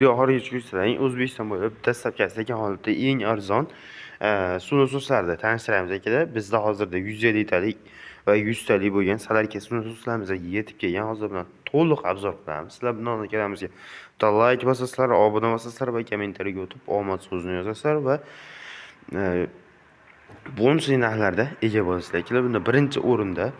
Oxirgi tushunchalarning O'zbekiston bo'ylab dastlabki sekin holatda eng arzon suv nasoslarni tanishtiramiz, akalar. Bizda hozirda 150 talik va 100 talik bo'lgan solarka suv nasoslarimiz yetib kelgan. Hozir bilan to'liq обзор qilamiz. Sizlar bundan oldin kanalimizga bitta layk bosasizlar, obuna bosasizlar va kommentariyaga o'tib omad so'zini yozasizlar va bonusli narxlarda ega bo'lasizlar. Akalar, bunda birinchi o'rinda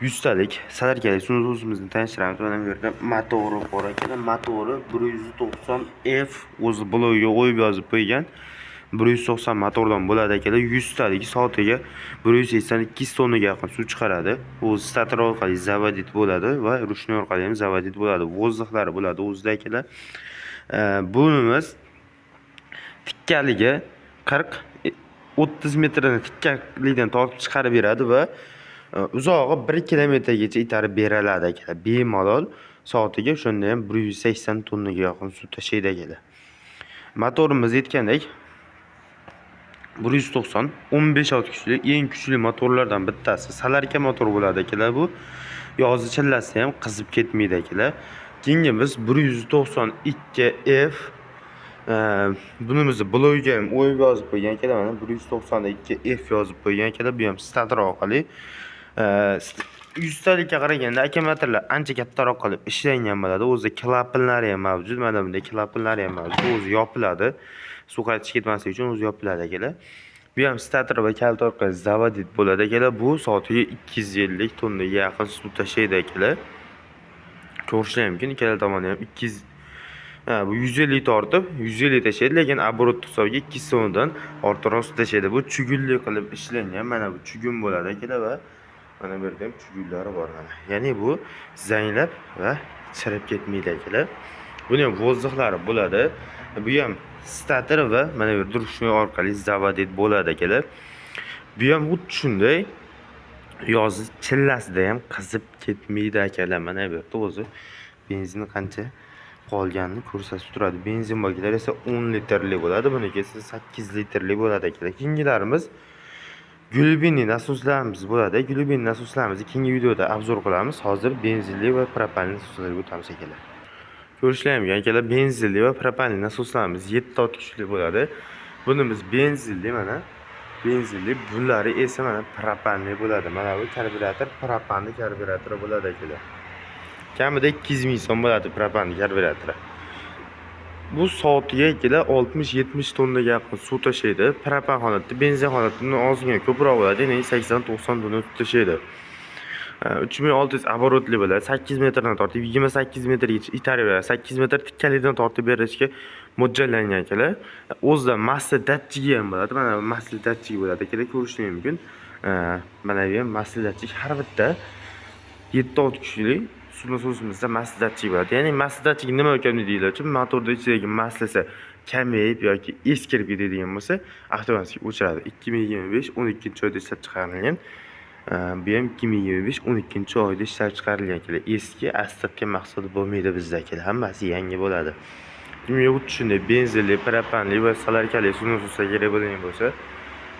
100 talik solarkali suv nasosimizni tanishtiramiz. Mana bu yerda motori bor, akalar. Motori 190 F, o'zi blogiga qo'yib yozib qo'ygan. 190 motordan bo'ladi, akalar. 100 talik soatiga 182 tonnaga yaqin suv chiqaradi. O'zi starter orqali заводить bo'ladi va ручной orqali ham заводить bo'ladi. Воздух lari bo'ladi o'zida, akalar. Bunimiz tikkaligi 40 30 metrni tikkalikdan tortib chiqarib beradi va uzog'i 1 kilometrgacha itarib beriladi, akalar. Bemalol soatiga o'shanda ham 180 tonnaga yaqin suv tashlaydi, akalar. Motorimiz aytgandek 190 15 ot kuchli, eng kuchli motorlardan bittasi. Solarka motor bo'ladi, akalar bu. Yozi chillasida ham qizib ketmaydi, akalar. Keyingi biz 192 F, bunimizni blogiga ham o'yib yozib qo'ygan, akalar. Mana 192 F yozib qo'ygan, akalar. Bu ham starter orqali. 100 talikka qaraganda akkumulyatorlar ancha kattaroq qilib ishlangan bo'ladi. O'zi klapanlari ham mavjud. Mana bunday klapanlari ham mavjud. O'zi yopiladi. Suv qaytishib ketmasligi uchun o'zi yopiladi, akalar. Bu ham starter va kalit orqali заводить bo'ladi, akalar. Bu soatiga 250 tonnaga yaqin suv tashlaydi, akalar. Ko'rishlar mumkin. Ikkala tomoni ham 200, ha, bu 150 tortib, 150 tashlaydi, lekin оборот hisobiga 200 tonnadan ortiqroq suv tashlaydi. Bu чугун li qilib ishlangan. Mana bu чугун bo'ladi, akalar, va mana bu yerda ham чугун lari bor mana. Ya'ni bu zanglab va chirib ketmaydi, akalar. Buni ham воздух lari bo'ladi. Bu ham starter va mana bu yerda ручной orqali заводить bo'ladi, akalar. Bu ham xuddi shunday yozi chillasida ham qizib ketmaydi, akalar. Mana bu yerda o'zi benzin qancha qolganini ko'rsatib turadi. Benzin baklar esa 10 litrli bo'ladi. Buniki esa 8 litrli bo'ladi, akalar. Keyingilarimiz глубинный nasoslarimiz bo'ladi. Глубинный nasoslarimizni keyingi videoda обзор qilamiz. Hozir benzinli va propanli nasoslarga o'tamiz, akalar. Ko'rishlar mumkin, akalar, benzinli va propanli nasoslarimiz 7 ot kuchli bo'ladi. Bunimiz benzinli mana. Benzinli, bunlari esa mana propanli bo'ladi. Mana bu karbyurator propanli karbyuratori bo'ladi, akalar. Kamida 200 ming so'm bo'ladi propanli karbyuratori. Bu soatiga, akalar, 60-70 tonnaga yaqin suv tashlaydi. Propan holatda, benzin holatida bundan ozgina ko'proq bo'ladi, ya'ni 80-90 tonna suv tashlaydi. 3600 оборот li bo'ladi. 8 metrdan tortib 28 metrgacha itarib beradi. 8 metr tikkalikdan tortib berishga mo'ljallangan, akalar. O'zida масла datchigi ham bo'ladi. Mana масла datchigi bo'ladi, akalar, ko'rishingiz mumkin. Mana bu ham масла datchik, har bitta 7 ot kuchli suv nasosimizda масла datchik bo'ladi. Ya'ni масла datchik nima ekan deyiladi, motorda ichidagi масла si kamayib yoki eskirib ketadigan bo'lsa, avtomatik o'chiradi. 2025 12 oyda ishlab chiqarilgan. Bu ham 2025 12 oyda ishlab chiqarilgan, akalar. Eski остатка mahsulot bo'lmaydi bizda, akalar. Hammasi yangi bo'ladi. Kimga xuddi shunday benzinli, propanli va solarkali suv nasoslar kerak bo'lgan bo'lsa,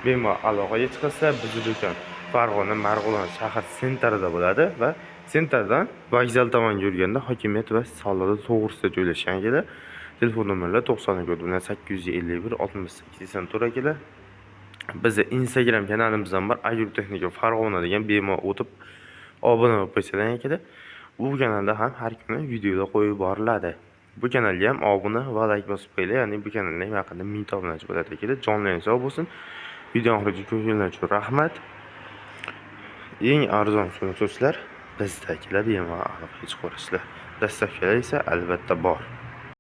bemalol aloqaga chiqasizlar. Bizni do'kon Farg'ona, Marg'ilon shahar центр ida bo'ladi va центр dan vokzal tomonga yurganda hokimiyat va soliq to'g'risida joylashgan, akalar. Telefon nomerlar 94 851 68 84, akalar. Bizni Instagram kanalimiz ham bor. Agrotexnika Farg'ona degan, bemalol o'tib obuna bo'lib qo'ysalar, akalar. U kanalda ham har kuni videolar qo'yib boriladi. Bu kanalga ham obuna va layk bosib qo'yinglar. Ya'ni bu kanalda ham yaqinda 1000 ta obunachi bo'ladi, akalar. Jonlaring sog' bo'lsin. Video oxirigacha ko'rganlar uchun rahmat. Eng arzon suv nasoslar bizda, akalar, bemalol aloqaga chiqaverasizlar. Доставка lar esa albatta bor.